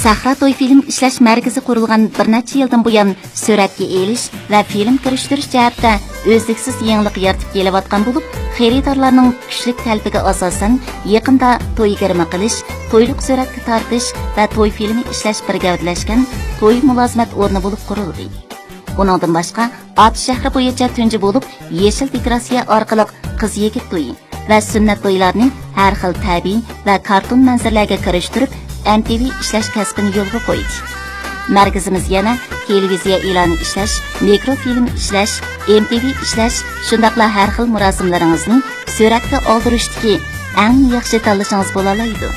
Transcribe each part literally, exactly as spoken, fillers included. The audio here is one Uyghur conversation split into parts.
سەھرا توي فىلىم ئىشلەش مەركىزى قۇرۇلغان بىر نەچچە يىلدىن بۇيان، سۈرەتكە ئېلىش ۋە فىلىم كىرىشتۈرۈش جەھەتتە ئۈزلۈكسىز يېڭىلىق يارىتىپ كېلىۋاتقان بولۇپ، خېرىدارلارنىڭ كۈچلۈك تەلىپىگە ئاساسەن، يېقىندا توي گىرىمى قىلىش، تويلۇق سۈرەتكە تارتىش ۋە توي فىلىمى ئىشلەش بىر گەۋدىلەشكەن توي مۇلازىمەت ئورنى بولۇپ قۇرۇلدى. ئۇنىڭدىن باشقا، ئاتۇش شەھىرى بويىچە تۇنجى بولۇپ، يېشىل دېكوراتسىيە ئارقىلىق قىز-يىگىت تويى ۋە سۈننەت تويلارنى ھەر خىل تەبىئىي ۋە كارتون مەنزىرىلەرگە كىرىشتۈرۈپ، ئەم تى ۋى ئىشلەش كەسپىنى يولغا قويدى. مەركىزىمىز يەنە تېلېۋىزىيە ئېلانى ئىشلەش، مىكروفىلىم ئىشلەش، ئېم تى ۋى ئىشلەش، شۇنداقلا ھەر خىل مۇراسىملىرىڭىزنى سۈرەتكە ئالدۇرۇشتىكى ئەڭ ياخشى تاللىشىڭىز بولالايدۇ.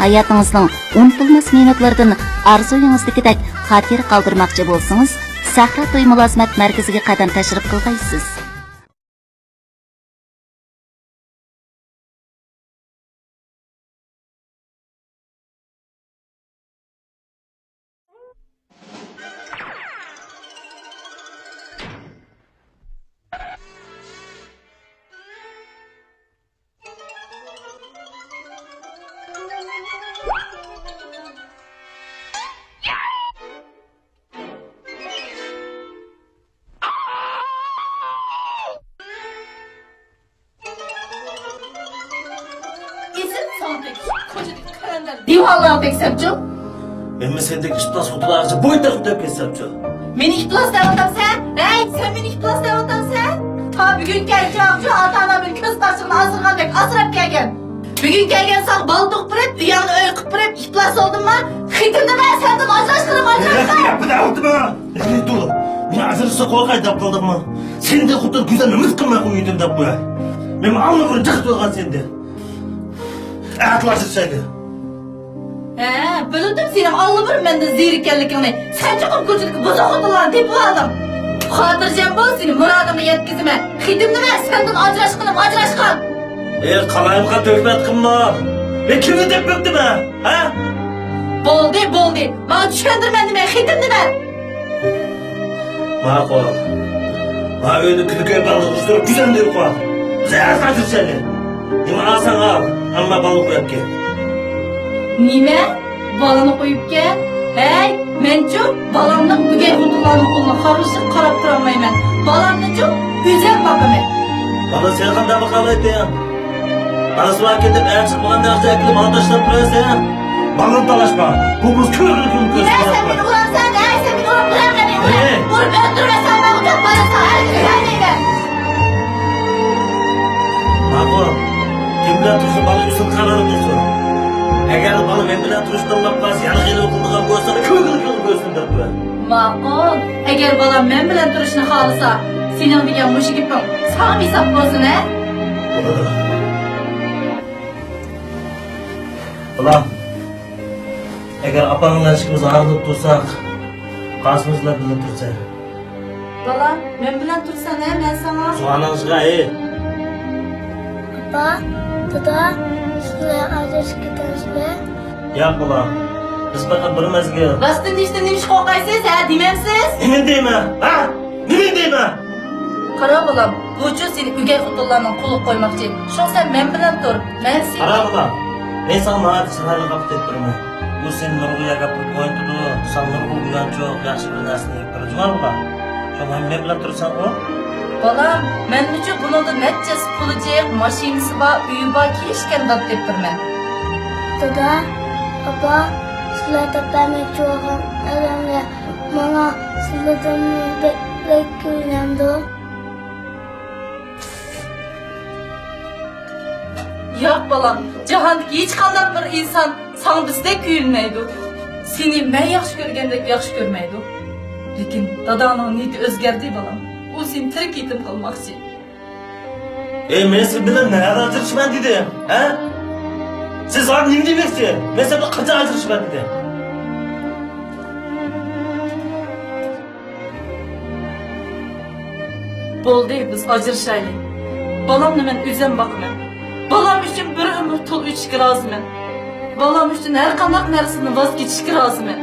ھاياتىڭىزنىڭ ئۇنتۇلماس مىنۇتلىرىدىن ئارزۇيىڭىزدىكىدەك خاتىرە قالدۇرماقچى بولسىڭىز، سەھرا توي مۇلازىمەت مەركىزىگە قەدەم تەشرىپ قىلغايسىز. ئېسىل ساڭا تېگىش، كوچىدىكى قەلەندەر دىۋانلارغا تەگسەمچۇ؟ مەنمۇ سەندەك ئىپلاس خوتۇنلارغىچە بوي تېقىپ تۆپ كەتسەمچۇ؟ مېنى ئىپلاس دەۋاتامسەن؟ ھەي، سەن مېنى ئىپلاس دەۋاتامسەن؟ تا بۈگۈنگىچە ئاغۇچۇ ئاتا-ئانا مېنى كۆز قارىسىغا ئاسرىغاندەك ئاسراپ كەلگەن. بۈگۈن كەلگەن ساڭا بالا تۇغۇپ بېرىپ، ئۆيۈڭنى ئۆي قىلىپ بېرىپ، ئىپلاس بولدۇمما؟ خېتىمنى بەر، سەندىن ئاجراشقىنىم ئاجراشقان. گەپنى دەۋاتىمەن. ئەمدى تۇر. مېنى ئاجرىشىشقا قورقاي دەپ قالدىڭمۇ؟ سەندەك خوتۇن گۈزەلنى ئۈمىد قىلماي قويۇۋېتىم دەپ قوياي. مەن ئاللىبۇرۇن جىق تۇرغان سەندە. ئەتىلا ئاجرىشايلى. ھە، بىلدىم سېنىڭ ئاللىبۇرۇن مەندىن زېرىككەنلىكىڭنى. سەن چوقۇم كوچىدىكى بۇزۇق خوتۇنلارنى تېپىۋالدىڭ. خاتىرجەم بول، سېنى مۇرادىڭغا يەتكۈزىمەن. خېتىمنى بەر، سەندىن ئاجراشقىنىم ئاجراشقان. ئەي، قالايمىقان تۆھمەت قىلما. مەن كىمنى دەپ بۆپتىمەن، ھە؟ بولدى، بولدى. ماڭا چۈشەندۈرمە، نېمە، خېتىمنى بەر. ماقۇل. ما ئۆيدە كۈلكە بالىغا ئۇشتۇرۇپ، كۈزەمدە يوقال. بىز ھەر قاچان چۈشەندى. نېمە ئالساڭ ئال، ئەمما بالىنى قويۇپ كەت. نېمە؟ بالىنى قويۇپ كەت؟ ھەي، مەنچۇ بالامنىڭ ئۆگەي خوتۇنلارنىڭ قولىغا خارلىشىپ قاراپ تۇرالمايمەن. بالامنىچۇ ئۆزۈم باقىمەن. بالا سەن قانداق باقالايتتىڭ؟ بالىسى بار كېتىپ ئەر چىقمىغاندا ئەخجەكلىك ماڭا تاشلاپ تۇرىسەن. بالىنى تالاشما. بۇ بىز كۆرگىلى كۈن نېمە سەن مېنى ئۇرامسەن؟ ھەي، سەن مېنى ئۇرۇپ، ئۇرۇپ مېنى، ئۇرۇپ. ئۇرۇپ ئۆلتۈرمەسەڭ مەن ئۇچۇپ بالىسىغا ھەرگىز ئۆلمەيمەن. ماقۇل. كىم بىلەن تۇرسا بالا ئۆزىنىڭ قارارى تۇرسۇن. ئەگەر بالا مەن بىلەن تۇرۇشنى تاللاپ قالسا، يەنە خىيانەت قىلىدىغان بولسا، كۆرگىلى كۈن كۆرسۇن دەپ قوياي. ماقۇل. ئەگەر بالام مەن بىلەن تۇرۇشنى خالىسا، سېنىڭ دېگەن مۇشۇ گېپىڭ ساڭىمۇ ھېساب بولسۇن، ھە؟ بولىدۇ. بالام، ئەگەر ئاپاڭ بىلەن ئىككىمىز ئايرىلىپ تۇرساق، قاسىمىز بىلەن بىللە تۇرىسەن. بالام، مەن بىلەن تۇرىسەن، ھە، مەن ساڭا. زۇۋانىڭىزغا، ھەي. ئاپا، دادا، سىلەر ئاجرىشىپ كېتىڭىزمۇ؟ ياق، بالام. بىز پەقەت بىر مەزگىل. راستىنى دېيىشتىن نېمىشقا قورقايسىز، ھە؟ دېمەمسىز؟ نېمە دەيمەن، ھە؟ نېمە دەيمەن؟ قارا، بالام، بۇچۇ سېنى ئۆگەي خوتۇنلارنىڭ قولىغا قويماقچى. شۇڭا سەن مەن بىلەن تۇر. مەن سېنى. قارا، بالام، مەن ساڭا ناھايىتى چىرايلىق ھەقىقەتنى ئېيتىپ بېرىمەن. ئۇ سېنى نۇرغۇن يەرگە ئاپىرىپ ئوينىتىدۇ، ساڭا نۇرغۇن ئويۇنچۇق، ياخشى بىر نەرسىنى ئېلىپ بېرىدۇ، جۇمۇ بالام. شۇڭا مەن بىلەن تۇرساڭغۇ. بالام، مەنمۇچۇ بۇنىڭدىن نەچچە پۇلى جىق، ماشىنىسى بار، ئۆيى بار، كىيىشكەن دات تېپىپ بېرىمەن. دادا، ئاپا، سىلەر دەپ بەرمەكچى بولغان ئەلەملەر ماڭا سىلەردىنمۇ بەكرەك كۆيۈنەمدۇ؟ ياق، بالام، جاھاندىكى ھېچقانداق بىر ئىنسان ساڭا بىزدەك كۆيۈنمەيدۇ. سېنى مەن ياخشى كۆرگەندەك ياخشى كۆرمەيدۇ. لېكىن داداڭنىڭ نىيىتى ئۆزگەردى، بالام. ئۇ سېنى تىرىك يېتىم قىلماقچى. ئەي، مەن سىز بىلەن نەدە ئاجرىشىمەن دېدىم، ھە؟ سىز ھازىر نېمە دېمەكچى؟ مەن سىز بىلەن قاچان ئاجرىشىمەن دېدىم. بولدى، بىز ئاجرىشايلى. بالامنى مەن ئۆزۈم باقىمەن. بالام ئۈچۈن بىر ئۆمۈر تۇل ئۆتۈشكە رازىمەن. بالام ئۈچۈن ھەر قانداق نەرسىدىن ۋاز كېچىشكە رازىمەن.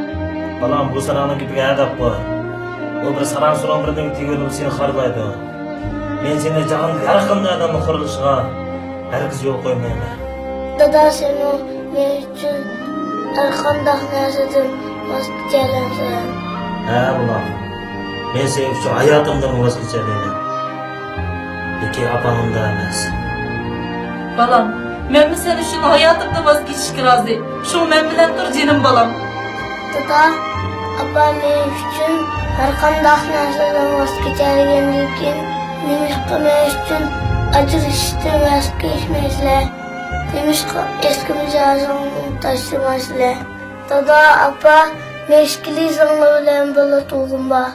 بالام، بۇ ساراڭنىڭ گېپىگە ھە دەپ قوي. ئۇ بىر ساراڭ-سۇراڭ بىر نېمە تېگىۋېلىپ سېنى خارلايدۇ. مەن سېنى جاھاندا ھەر قانداق ئادەمنى خورلىشىغا ھەرگىز يول قويمايمەن. دادا، سېنىڭ مەن ئۈچۈن ھەر قانداق نەرسىدىن ۋاز كېچەلەمسەن؟ ھە، بالام. مەن سەن ئۈچۈن ھاياتىمدىن ۋاز كېچەلەيمەن. لېكىن ئاپاڭ ئۇنداق ئەمەس. بالام، مەنمۇ سەن ئۈچۈن ھاياتىمدىن ۋاز كېچىشكە رازى. شۇڭا مەن بىلەن تۇر، جېنىم بالام. دادا، ئاپا مېنىڭ ئۈچۈن ھەر قانداق نەرسىدىن ۋاز كېچەلىگەندىن كېيىن، نېمىشقا مەن ئۈچۈن ئاجرىشىشتىن ۋاز كېچمەيسىلەر؟ نېمىشقا ئەسكى مىجەزىڭنى تاشلىمايسىلەر؟ دادا، ئاپا، مەشكىلى زاڭلار بىلەن بالا تۇغقۇم بار.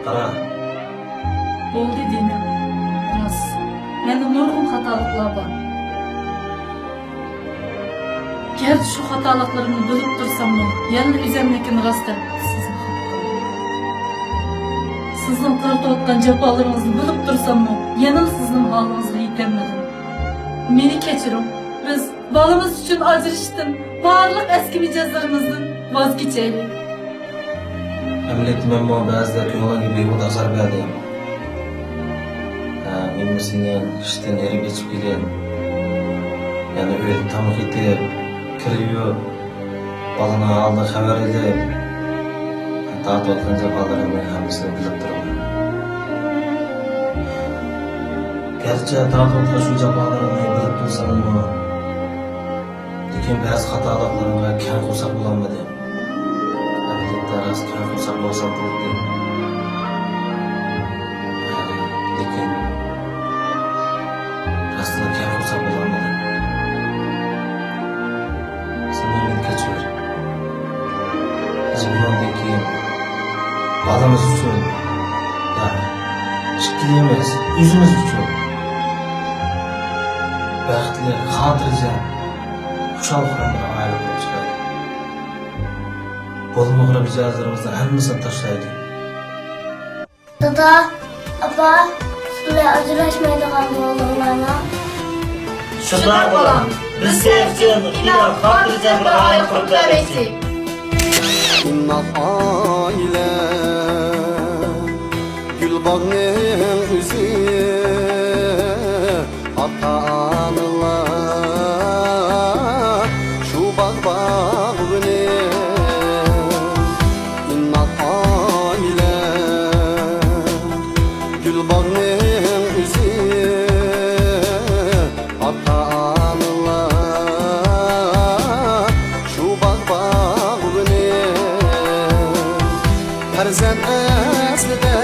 قارا. بولدى دېمە. راست. مەندە نۇرغۇن خاتالىقلار بار. گەرچە شۇ خاتالىقلىرىمنى بىلىپ تۇرساممۇ، يەنىلا ئۆزۈمنىڭكىنى راست دەپ سىزنى خاپا قىلدىم. سىزنىڭ تارتىۋاتقان جاپالىرىڭىزنى بىلىپ تۇرساممۇ، يەنىلا سىزنىڭ ھالىڭىزغا يېتەلمىدىم. مېنى كەچۈرۈڭ. بىز بالىمىز ئۈچۈن ئاجرىشىشتىن، بارلىق ئەسكى مىجەزلىرىمىزدىن ۋاز كېچەيلى. ئەمەلىيەتتە مەنمۇ بەزىدە كۆڭلۈڭگە بىھۇدە ئازار بەردىم. ھە، ھەممىسىنى ئىشتىن ھېرىپ ئېچىپ كېلىپ، يەنە ئۆيدە تاماق ئېتىپ، كىر يۇيۇپ، بالىنىڭ ھالىدىن خەۋەر ئېلىپ، تارتىۋاتقان جاپالىرىمنى ھەممىسىنى بىلىپ تۇرىمەن. گەرچە تارتىۋاتقان شۇ جاپالىرىمنى بىلىپ تۇرساممۇ، لېكىن بەزى خاتالىقلىرىمغا كەڭ قورساق بولالمىدىم. ئەمەلىيەتتە راست كەڭ قورساق بولسام بولاتتى. لېكىن راستلا كەڭ قورساق بولالمىدىم. سەن مېنى كەچۈر. بىز بۇنىڭدىن كېيىن بالىمىز ئۈچۈن، يا ئىككىلىمىز ئۆزىمىز ئۈچۈن بەختلىك، خاتىرجەم، خۇشال-خۇرام بىر ئائىلە بولۇپ چىقايلى. بولمىغۇر مىجەزلىرىمىزنىڭ ھەممىسىنى تاشلايلى. دادا، ئاپا، سىلەر ئاجراشمايدىغان بولدۇڭلارمۇ؟ شۇنداق بالام، بىز سىلەر ئۈچۈن ئىناق، خاتىرجەم بىر ئائىلە قۇرۇپ بەرمەكچى. ئىناق ئائىلە، گۈل باغنىڭ ئۆزى. ئاتا-ئانىلار شۇ باغ باغۋىنى، ئىناق ئائىلە، گۈل باغنىڭ ئۆزى. ئاتا-ئانىلار شۇ باغ باغۋىنى، پەرزەنت ئەسلىدە